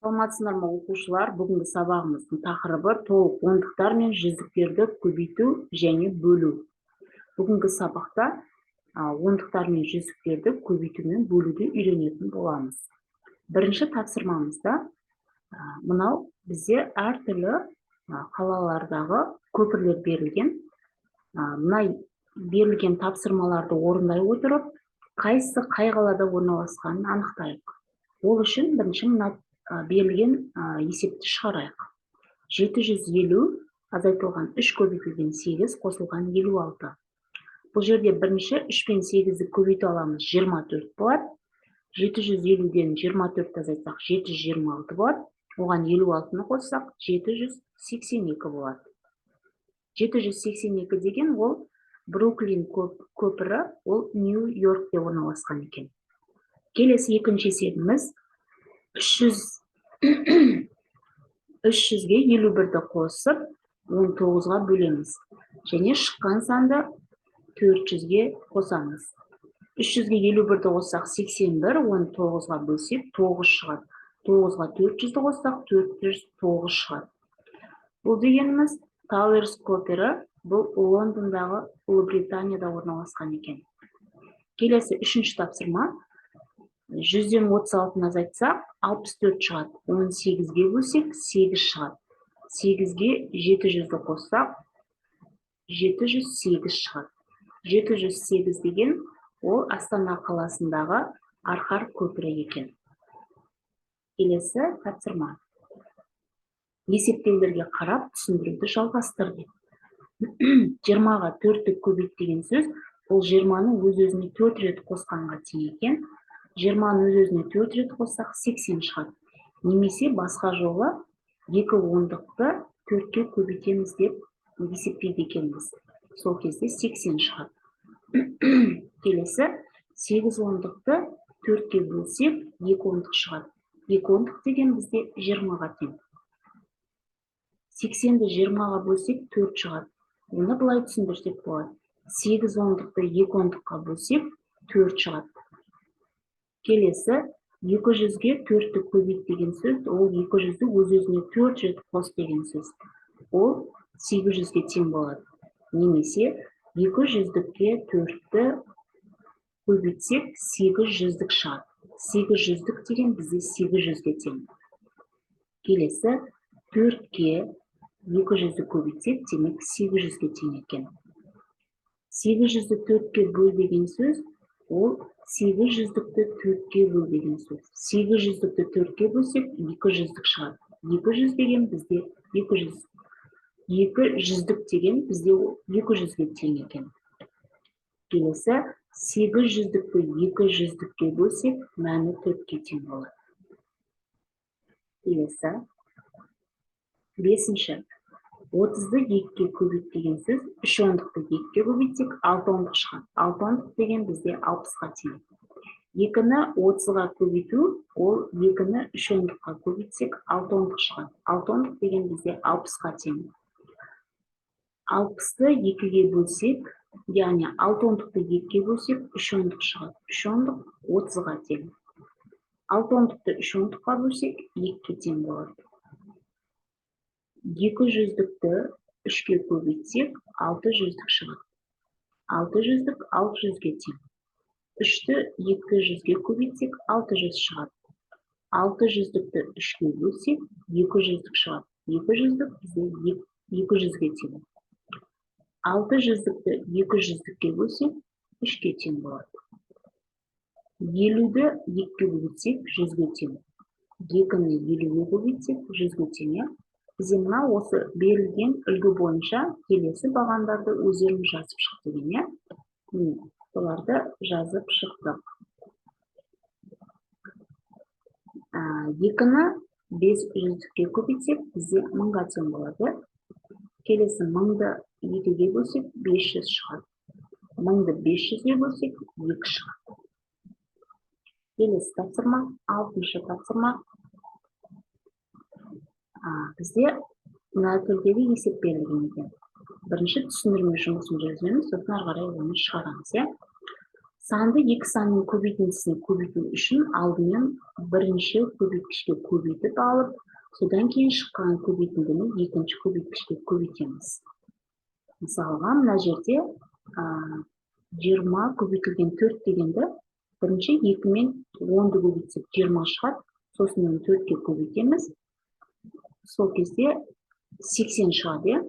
Саламатсыздар ма, оқушылар! Бүгінгі сабағымыздың тақырыбы: толық ондықтар мен жүздіктерді көбейту және бөлу. Бүгінгі сабақта ондықтар мен жүздіктерді көбейту мен бөлуді үйренетін боламыз. Бірінші тапсырмамызда мынау бізде әртүрлі қалалардағы көпірлер берілген. Мына берілген тапсырмаларды орындай отырып, қайсысы қай қалада орналасқанын анықтайық. Ол үшін бірінші мына берілген есепті шығарайық: 750 азайтылған 3 көбейтілген 8 қосылған 56. Бұл жерде бірінші 3 пен 8-ді көбейте аламыз, 24 болады. 750-ден 24 азайтсақ, 726 болады. Оған 56-ны қоссақ, 782 болады. 782 деген ол Бруклин көпірі, ол Нью Йоркте орналасқан екен. Келесі екінші есебіміз: 300-ге 51-ді қосып, 19-ға бөлеміз және шыққан санды 400-ге қосамыз. 300-ге 51-ді қоссақ, 81, 19-ға бөлсек, 9 шығады. 9-ға 400-ді қоссақ, 409 шығады. Бұл дегеніміз Тауэрс көпірі, бұл Лондондағы, Ұлыбританияда орналасқан екен. Келесі үшінші тапсырма: 100-ден 36-ны азайтсақ, 64 шығады. 18-ге бөлсек, 8 шығады. 8-ге 700-ді қоссақ, 708 шығады. 708 деген ол Астана қаласындағы Арқар көпірі екен. Келесі тапсырма: есептеулерге қарап, түсіндіруді жалғастыр деп. 20-ға төртті көбейт деген сөз, ол 20-ны өз өзіне төрт рет қосқанға тең екен. 20-ны өз өзіне төрт рет қоссақ, 80 шығады. Немесе басқа жолы екі ондықты төртке көбейтеміз деп есептейді екенбіз, сол кезде 80 шығады. Келесі сегіз ондықты төртке бөлсек, екі ондық шығады. Екі ондық деген бізде 20-ға тең. 80-ді 20-ға бөлсек, төрт шығады. Оны былай түсіндірсек болады: сегіз ондықты екі ондыққа бөлсек, төрт шығады. Келесі 200-ге төртті көбейт деген сөз, ол 200-ді өз өзіне төрт рет қос деген сөз, ол 800-ге тең болады. Немесе екі жүздікке төртті көбейтсек, сегіз жүздік шығады. Сегіз жүздік деген бізде 800-ге тең. Келесі төртке 200-ді көбейтсек, демек, 800-ге тең екен. 800-ді төртке бөл деген сөз, ол сегіз жүздікті төртке бөл деген сөз. Сегіз жүздікті төртке бөлсек, екі жүздік шығады. 200 деген бізде 200, екі жүздік деген бізде 200-ге тең екен. Келесі сегіз жүздікті екі жүздікке бөлсек, мәні төртке тең болады. Келесі бесінші: 30-ды екіге көбейт деген сөз, үш ондықты екіге көбейтсек, алты ондық шығады. Алты ондық деген бізде 60-қа тең. Екіні 30-ға көбейту, ол екіні үш ондыққа көбейтсек, алты ондық шығады. Алты ондық деген бізде 60-қа тең. 60-ты екіге бөлсек, яғни алты ондықты екіге бөлсек, үш ондық шығады. Үш ондық 30-ға тең. Алты ондықты үш ондыққа бөлсек, екіге тең болады. Екі жүздікті үшке көбейтсек, алты жүздік шығады. Алты жүздік 600-ге тең. Үшті 200-ге көбейтсек, 600 шығады. Алты жүздікті үшке бөлсек, екі жүздік шығады. Екі жүздік бізде 200-ге тең. Алты жүздікті екі жүздікке бөлсек, үшке тең болады. 50-ді екіге көбейтсек, 100-ге тең. Екіні 50-ге көбейтсек, 100-ге тең, иә. Бізде мына осы берілген үлгі бойынша келесі бағандарды өздеріңіз жазып шық деген, иә. Міне, соларды жазып шықтық. Екіні бес жүздікке көбейтсек, бізде 1000-ға тең болады. Келесі 1000-ды екіге бөлсек, 500 шығады. 1000-ды 500-ге бөлсек, екі шығады. Келесі тапсырма, алтыншы тапсырма. Бізде мына түрдегі есеп берілген екен. Бірінші түсіндірме жұмысын жүргіземіз, сосын ары қарай оны шығарамыз, иә. Санды екі санның көбейтіндісіне көбейту үшін алдымен бірінші көбейткішке көбейтіп алып, содан кейін шыққан көбейтіндіні екінші көбейткішке көбейтеміз. Мысалға, мына жерде 20 көбейтілген 4 дегенді бірінші 2 мен 10-ды көбейтсек 20 шығады, сосын оны 4-ке көбейтеміз. Сол кезде 80 шығады, иә?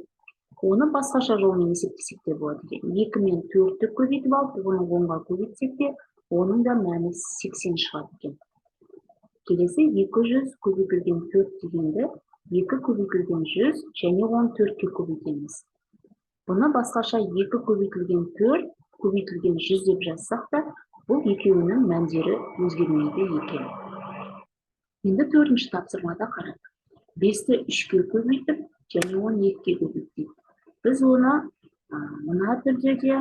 Оны басқаша жолмен есептесек те болады екен. 2 мен 4-ті көбейтіп алып, оны 10-ға көбейтсек те, оның да мәні 80 шығады екен. Келесі 200 көбейтілген 4 дегенді 2 көбейтілген 100 және оны 4-ке көбейтеміз. Бұны басқаша 2 көбейтілген 4 көбейтілген 100 деп жазсақ та, бұл екеуінің мәндері өзгермейді екен. Енді төртінші тапсырмада қарадық. 5-ті 3-ке көбейтіп және оны 2-ге көбейтейік. Біз оны мына түрде де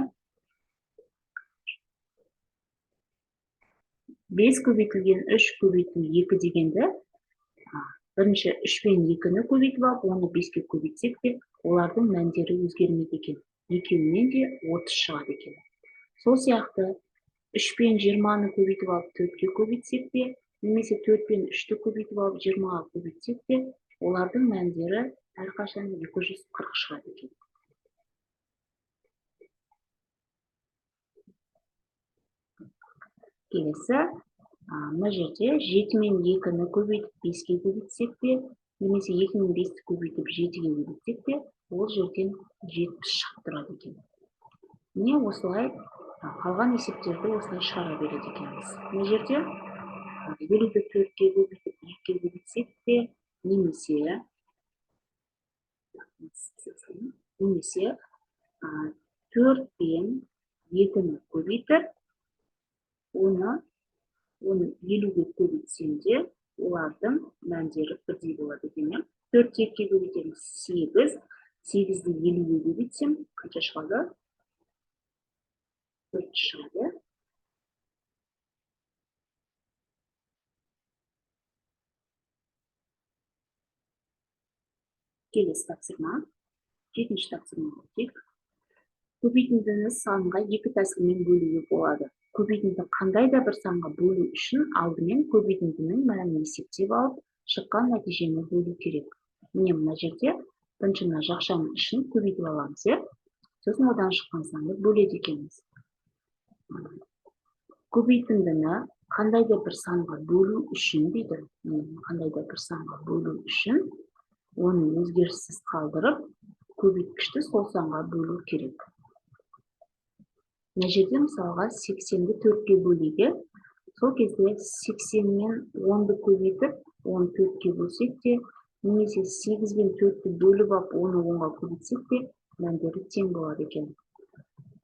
5 көбейтілген 3 көбейту 2 дегенді бірінші 3 пен 2-ні көбейтіп алып, оны 5-ке көбейтсек те, олардың мәндері өзгермейді екен. Екеуінен де 30 шығады екен. Сол сияқты 3 пен 20-ны көбейтіп алып 4-ке көбейтсек те, немесе 4 пен 3-ті көбейтіп алып 20-ға көбейтсек те, олардың мәндері әрқашан 240 шығады екен. Келесі, мына жерде 7 мен 2-ні көбейтіп 5-ке көбейтсек те, немесе 2 мен 5-ті көбейтіп 7-ге көбейтсек те, ол жерден 70 шығып тұрады екен. Міне осылай қалған есептерді осылай шығара береді екенбіз. Мына жерде 50-ді 4-ке көбейтіп 2-ге көбейтсек те, немесе 4 пен 2-ні көбейтіп, оны 50-ге көбейтсем де, олардың мәндері бірдей болады екен. 4-ті 2-ге көбейтеміз 8, 8-ді 50-ге көбейтсем қанша шығады? 4 шығады. Келесі тапсырма, жетінші тапсырма өтейік. Көбейтіндіні санға екі тәсілмен бөлуге болады. Көбейтіндіні қандай да бір санға бөлу үшін алдымен көбейтіндінің мәнін есептеп алып, шыққан нәтижені бөлу керек. Міне мына жерде бірінші мына жақшаның ішін көбейтіп аламыз, иә? Сосын одан шыққан санды бөледі екенбіз. Көбейтіндіні қандай да бір санға бөлу үшін дейді. Міне, қандай да бір санға бөлу үшін оны өзгеріссіз қалдырып, көбейткішті сол санға бөлу керек. Мына жерде мысалға 80-ді 4-ке бөлейік. Сол кезде 80 мен 10-ды көбейтіп, оны 4-ке бөлсек те, немесе 8 бен 4-ті бөліп алып, оны 10-ға көбейтсек те, мәндері тең болады екен.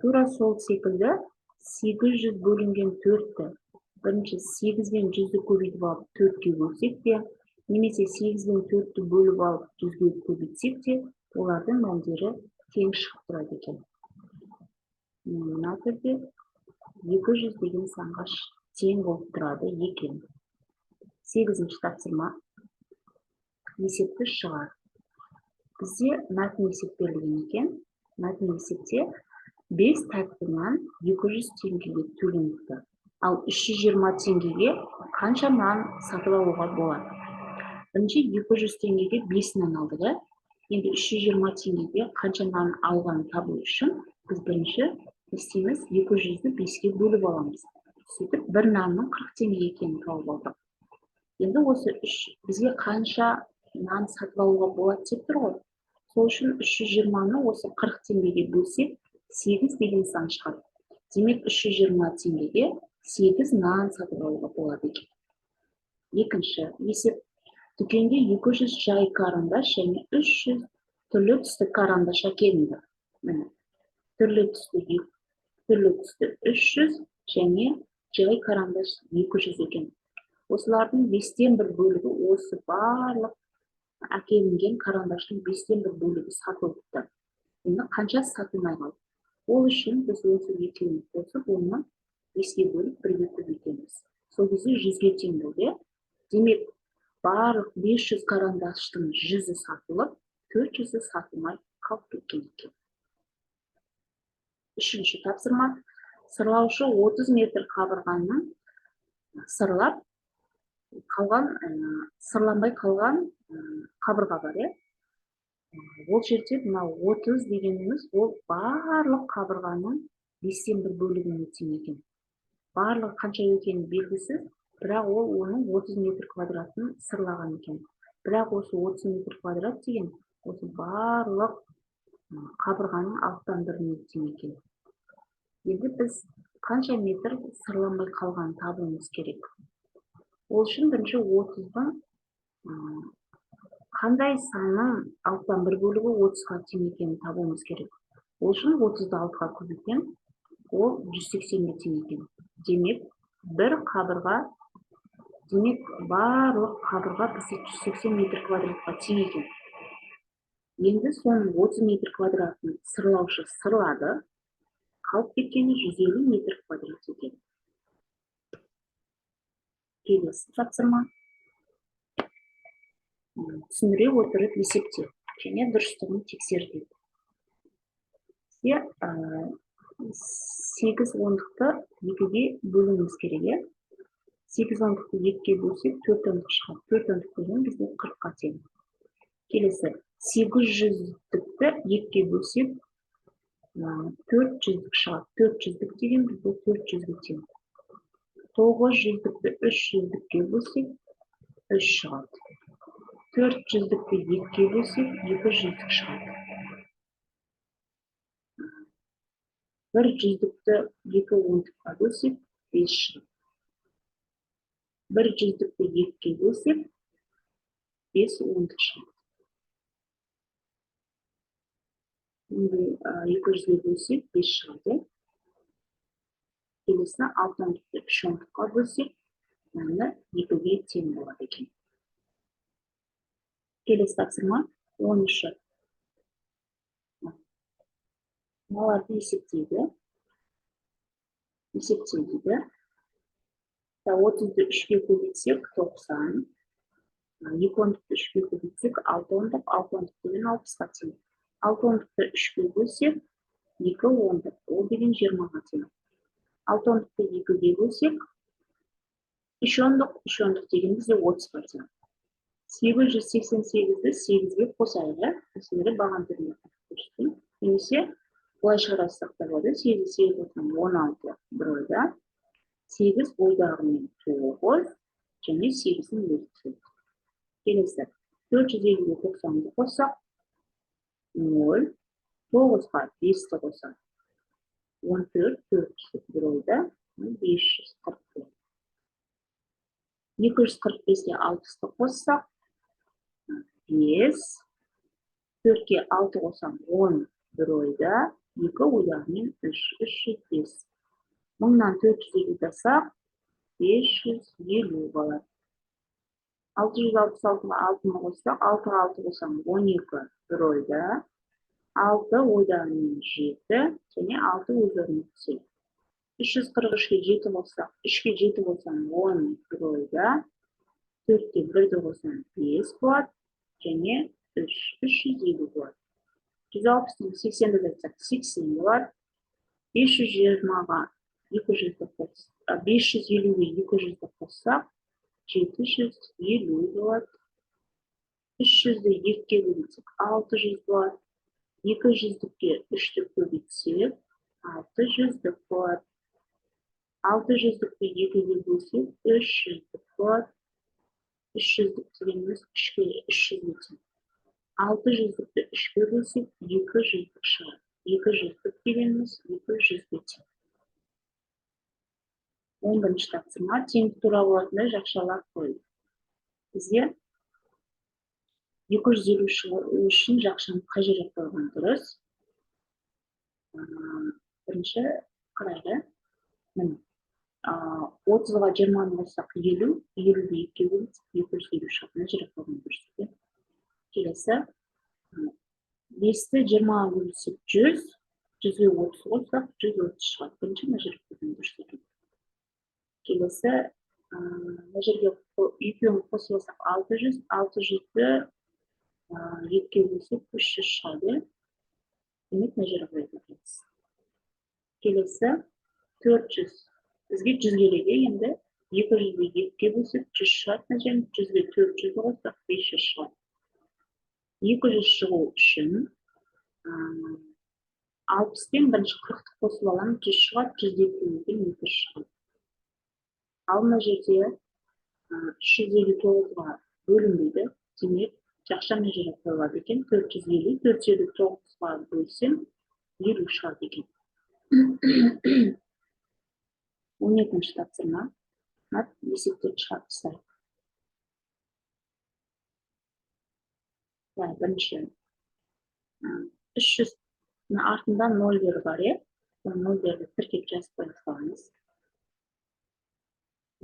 Тура сол секілді 800 бөлінген 4-ті бірінші 8 бен 100-ді көбейтіп алып 4-ке бөлсек те, немесе 8 бен 4-ті бөліп алып 100-ге көбейтсек те, олардың мәндері тең шығып тұрады екен. Мына түрде 200 деген санға тең болып тұрады екен. 8-ші тапсырма. Есепті шығар. Бізде мәтін есеп берілген екен. Мәтін есепте 5 тәтті нан 200 теңгеге төленіпті. Ал 320 теңгеге қанша нан сатып алуға болады? Бірінші 200 теңгеге 5 нан алдық, ә? Енді 320 теңгеге қанша нан алғанын табу үшін біз бірінші не істейміз? 200-ді 5-ке бөліп аламыз. Сөйтіп бір нанның 40 теңге екенін тауып алдық. Енді осы үш, бізге қанша нан сатып алуға болады деп тұр ғой. Сол үшін 320-ны осы 40 теңгеге бөлсек, 8 деген сан шығады. Демек, 320 теңгеге 8 нан сатып алуға болады екен. Екінші есеп. Дүкенге 200 жай карандаш және 300 түрлі түсті карандаш әкелінді. Міне, түрлі түсті 300 және жай карандаш 200 екен. Осылардың 1/5 бөлігі осы барлық әкелінген карандаштың 1/5 бөлігі сатылыпты. Енді қанша сатылмай қалды? Ол үшін біз осы екеуін қосып, оны 5-ке бөліп 1-ге көбейтеміз. Сол кезде 100-ге тең болды, иә? Демек, барлық 500 карандаштың 100-і сатылып, 400-і сатылмай қалып кеткен екен. Үшінші тапсырма. Сырлаушы 30 метр қабырғаны сырлап қалған, сырланбай қалған қабырға бар, иә? Ол жерде мынау 30 дегеніміз ол барлық қабырғаның 1/5 бөлігіне тең екен. Барлығы қанша екені белгісіз, бірақ ол оның 30 метр квадратын сырлаған екен. Бірақ осы 30 метр квадрат деген осы барлық қабырғаның 1/6-іне тең екен. Енді біз қанша метр сырланбай қалғанын табуымыз керек. Ол үшін бірінші 30-дың қандай санның 1/6 бөлігі 30-ға тең екенін табуымыз керек. Ол үшін 30-ды 6-ға көбейтсем, ол 180-ге тең екен. Демек, бір қабырға, демек, барлық қабырға бізде 180 метр квадратқа тең екен. Енді соның 30 метр квадратын сырлаушы сырлады, қалып кеткені 150 метр квадрат екен. Келесі тапсырма. Түсіндіре отырып есепте және дұрыстығын тексер дейді. Бізде 8 ондықты 2-ге бөлуіміз керек, иә? 8 ондықты 2-ге бөлсек, 4 ондық шығады. 4 ондық деген бізде 40-қа тең. Келесі 800-дікті 2-ге бөлсек, 400-дік шығады. 400-дік деген бізде 400-ге тең. 900-дікті 300-дікке бөлсек, 3 шығады. 400-дікті 2-ге бөлсек, 200-дік шығады. 100-дікті 2 ондыққа бөлсек, 5 шығады. 100-дікті 2-ге бөлсек, 5 ондық шығады. Енді 200-ге бөлсек, 5 шығады. Келесі 6 ондықты 3 ондыққа бөлсек, яғни 2-ге тең болады екен. Келесі тапсырма 13. Мыналарды есептейді. Есептейді. 30-ды 3-ге көбейтсек, 90. 2 ондықты 3-ге көбейтсек, 6 ондық, 6 ондық деген 60-ға тең. 6 ондықты 3-ге бөлсек, 2 ондық, ол деген 20-ға тең. 6 ондықты 2-ге бөлсек, 3 ондық, 3 ондық деген бізде 30-ға тең. 888-ді 8-ге қосайық, иә? Осындай баған түрінде көрсетейін. Немесе былай шығарсақ та болады. 8-ге 8 қоссам 16 бір ойда. 8 ойдағымен 9 және 8-дің өзі түседі. Келесі 450-ге 90-ды қоссақ, 0, 9-ға 5-ті қоссақ, 14, 4 түседі бір ойда, 544. 245-ке 60-ты қоссақ, 5, 4-ке 6 қоссам, 10 бір ойда, 2 ойдағымен 3, 305. 1000-нан 450 тасақ, 550 болады. 666-ға 6-ны қоссақ, 6-ға 6 қоссам, 12 бір ойда, 6 ойдағымен 7 және 6 өз орнына түседі. 343-ке 7 қоссақ, 3-ке 7 қоссам, 10 бір ойда, 4-ке 1-ді қоссам, 5 болады және 3, 350 болады. 160-тың 80-ді айтсақ, 80 болады. 520-ға 200-ді қоссақ, 550-ге 200-ді қоссақ, 750 болады. 300-ді 2-ге көбейтсек, 600 болады. 200-дікке 3-ті көбейтсек, 600-дік болады. 600-дікті 2-ге бөлсек, 300-дік болады. 300-дік дегеніміз 3-ге 300-ге тең. 600-дікті 3-ге бөлсек, 200-дік шығады. 200-дік дегеніміз 200-ге тең. 11-ші тапсырма теңдік тура болатындай жақшалар қою. Бізде 253 үшін жақшаны қай жерге қойған дұрыс? Бірінші қарайық. Міне. 30-ға 20-ны қоссақ 50, 50-ді 2-ге бөлсек 250 шығады. Мына жерге қойған дұрыс екен. Келесі 5-ті 20-ға бөлсек 100, 100-ге 30 қоссақ 130 шығады. Бірінші мына жерге қойған дұрыс екен. Келесі мына жерге екеуін қосып алсақ 600, 600-ді 2-ге бөлсек 300 шығады. Демек, мына жерге қояды екенбіз. Келесі 400. Бізге 100 керек енді. 200-ді 2-ге бөлсек 100 шығады, мына жерде 100-ге 400-ді қоссақ 500 шығады. 200 шығу үшін 60 пен бірінші 40-ты қосып аламын, 100 шығады, 100-ді 2-ге 200 шығады. Ал мына жерде 359-ға бөлінбейді, демек жақша мына жерге қойылады екен. 450, 459-ға бөлсем 50 шығады екен. 12-ші тапсырма. Есептеп шығарып тастайық. Бірінші 300, артында нөлдер бар, иә? Сол нөлдерді тіркеп жазып қоя саламыз.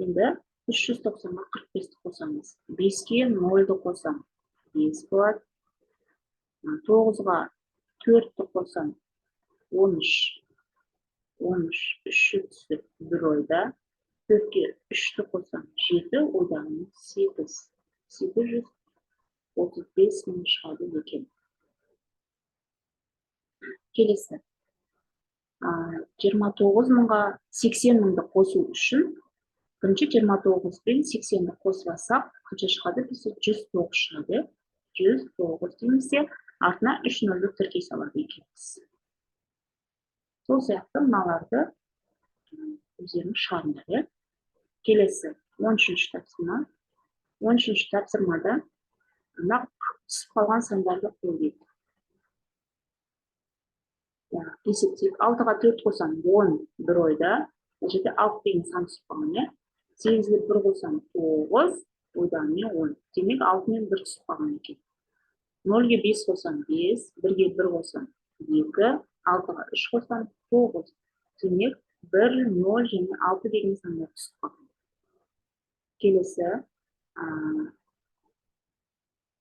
Енді 390-ға 45-ті қосамыз. 5-ке 0-ды қосам, 5 болады. 9-ға 4-ті қосам, 13. 13, 3 түсіп бір ойда. 4-ке 3-ті қосам, 7, одан 8. 835 мың шығады екен. Келесі. 29 мыңға 80 мыңды қосу үшін бірінші 29 пен 80-ді қосып алсақ, қанша шығады? Бізде 109 шығады. 109 дейміз де, артына 3 нөлді тіркей салады екенбіз. Сол сияқты мыналарды өздеріңіз шығарыңдар, иә? Келесі 13-ші тапсырма. 13-ші тапсырмада мына түсіп қалған сандарды қой дейді. Есептейік. 6-ға 4 қосам 10 бір ойда. Бұл жерде 6 деген сан түсіп қалған, иә? 8-ге 1 қосам 9, одан не 10. Демек 6 мен 1 түсіп қалған екен. 0-ге 5 қосам 5, 1-ге 1 қосам 2, 6-ға 3 қосам 9. Демек 1, 0 және 6 деген сандар түсіп қалған. Келесі,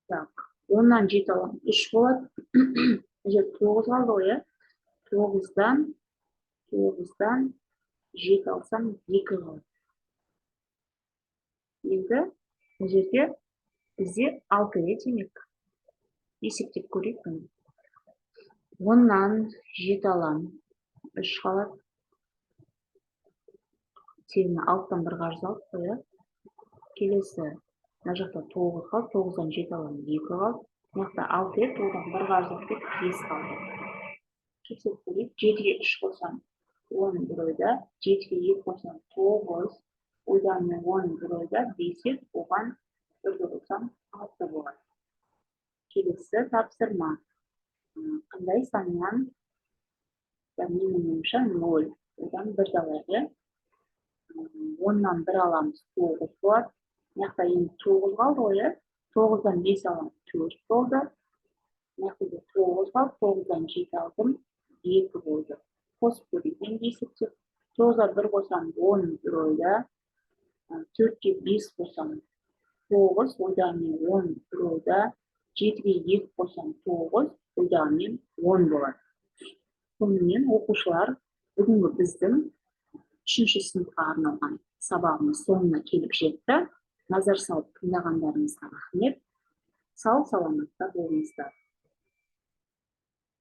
так, 10-нан 7 аламын, 3 болады. Мына жерде 9 қалды ғой, иә? 9-дан 7 алсам 2 қалады. Енді бұл жерде бізде 6, иә, демек. Есептеп көрейік бұны. 10-нан 7 аламын, 3 қалады. Себебі 6-дан 1 қарыз алдық қой, иә? Келесі, мына жақта 9 қалды, 9-дан 7 аламын, 2 қалды. Мына жақта 6 еді, одан 1 қарыз алып кетіп 5 қалды. Тексеріп көрейік. 7-ге 3 қосам 10 бір ойда, 7-ге 2 қосам 9, одан 10 бір ойда 5 еді, оған 1-ді қосам 6 болады. Келесі тапсырма. Қандай саннан, менің ойымша 0, одан 1-ді алайық, иә? 10-нан 1 аламыз, 9 болады. Мына жақта енді 9 қалды ғой, иә? 9-дан 5 аламын, 4 болды. Мына жақта 9 қалды, 9-дан 7 алдым, 2 болды. Қосып көрейік енді есептеп. 9-ға 1 қосам 10 бір ойда, 4-ке 5 қосам 9, одан мен 10 бір ойда, 7-ге 2 қосам 9, одан мен 10 болады. Сонымен, оқушылар, бүгінгі біздің 3-ші сыныпқа арналған сабағымыз соңына келіп жетті. Назар салып тыңдағандарыңызға рахмет. Сау саламатта болыңыздар.